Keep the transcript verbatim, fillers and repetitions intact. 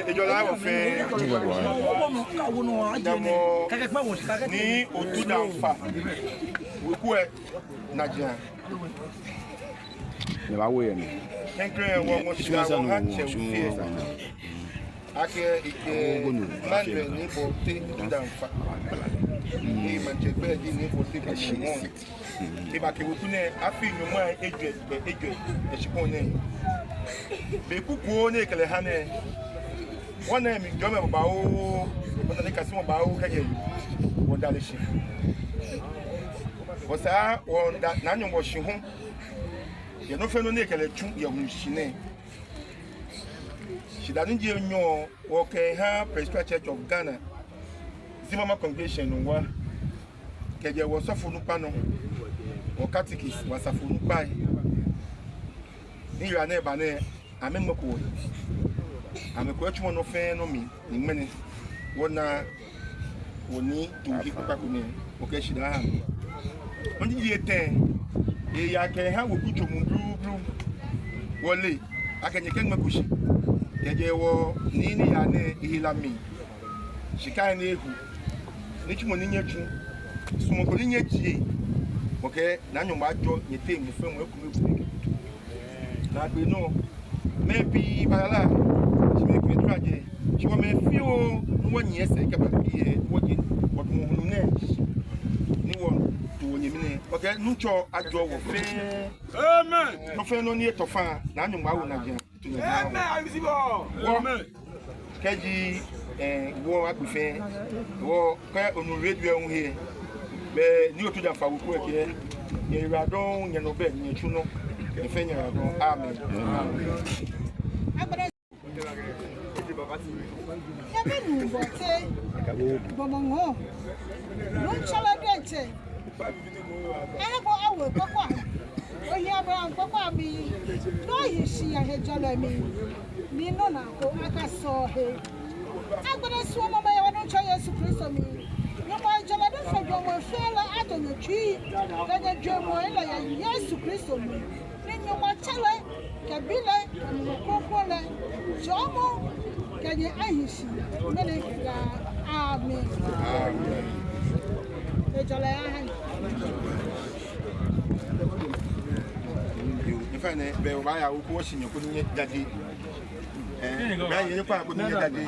Ejɔɔ lɛ wɔ fɛɛ. Ni Otu Damfa weku lɛ najiaŋ. Nyɛbawo yɛ mli. Klɛŋklɛŋ wɔŋɔ shidaa wɔha tsɛ Ofe. Akɛ ekɛ Emmanuel Nii Bortey Otu Damfa, ni maŋtsɛ gbɛi ji Nii Bortey Bosoŋ. Ebakɛ weku nɛɛ afii nyɔŋmai ejwɛ kɛ ejwɛ yɛ shikpɔŋ nɛɛ. Be kukuoo ni ekɛ lɛ ha nɛɛ, wɔna emli jɔɔmɔ babaoo, wɔna nikasemɔ babaoo kɛjɛ eyi. Wɔda lɛ shi. Wɔsaa wɔda Naa Nyɔŋmɔ shi hu yɛ nɔ fɛɛ nɔ ni ekɛ lɛ tsu yɛ hulu shi nɛɛ. Shidaa ni ji enyɔ wɔkɛha Presbyterian Church of Ghana, Zimmerman Congregation nɔ wa, kɛjɛ wɔ osɔfo onukpa nɔ, wɔ catechist, wɔ asafo onukpai. Ni yiwala nɛɛ ba nɛɛ, amɛŋmɛko wɔ. Amɛkɔ etsumɔ nɔ fɛɛ nɔ mli, ni ŋmɛnɛ wɔna wɔ Nii too he kpakpa ko nɛɛ, wɔkɛ shidaa ha. Nɔ ni ji etɛ, eya kɛha weku tsomu blublu. Wɔle akɛ nyɛkɛ ŋmɛko shi kɛjɛ wɔ Nii ni yaa nɛɛ ehe la mli. Shika ni eho, nitsumɔ ni nyɛtsu, suɔmɔ ko ni nyɛjie, wɔkɛɛ Naa Nyɔŋmɔ ajɔɔ nyɛteŋ mɔ fɛɛ mɔ ekome ekome kɛkutu. Naagbee nɔ, mɛi pii baa lala, shi mɛi komɛi tsuɔ jɛi, shi wɔ mɛi fioo ni wɔnyiɛ sɛɛ kɛba biɛ, wɔje wɔdamɔ hulu nɛɛ, ni wɔto wɔnyɛmi nɛɛ. Wɔkɛɛ Nuŋtsɔ ajɔɔ wɔ fɛɛ. Amen. Nɔ fɛɛ nɔ ni etɔ faŋŋ, Naa Nyɔŋmɔ awo najiaŋ. Amen. Wɔ, kɛji, eh, wɔ akpe fɛɛ, wɔkɛ onu radio lɛ hu he, bɛ ni Otu Damfa weku lɛ kɛɛ, nyɛyiwaladɔŋŋ, nyɛnɔ bɛ, nyɛtsu nɔ, nyɛ fɛɛ nyɛyiwaladɔŋŋ. Amen. Amen. Nyɛmi Nii Bortey, gbɔmɔ ŋɔɔ, Nuŋtsɔ lɛ diɛŋtsɛ, ehe ko awo kpokpaa, ohiɛ abla kpokpaa mli, ni ohi shi yɛ hejɔlɛ mli, ni nɔ naa ko akasɔ ohe. Agbɛnɛ suɔmɔ mli yɛ wɔ Nuŋtsɔ Yesu Kristo mli, Nyɔŋmɔ hejɔlɛ ni fe jɔɔmɔ fɛɛ lɛ ato nyɛtsui kɛ nyɛjwɛŋmɔi lɛ yɛ Yesu Kristo mli. Ni Nyɔŋmɔ Tsɛ lɛ, kɛ Bi lɛ, kɛ Mumɔ Krɔŋkrɔŋ lɛ, jɔɔmɔ kɛ nyɛ ahi shi ŋmɛnɛ kɛ daa. Amen. Amen. Hejɔlɛ aha nyɛ. Yoo, in fact, nɛ, bɛ obaaya, okɔ shi nyɛ koni nyɛjaje. Eh, bɛ nyɛ koni nyɛjaje.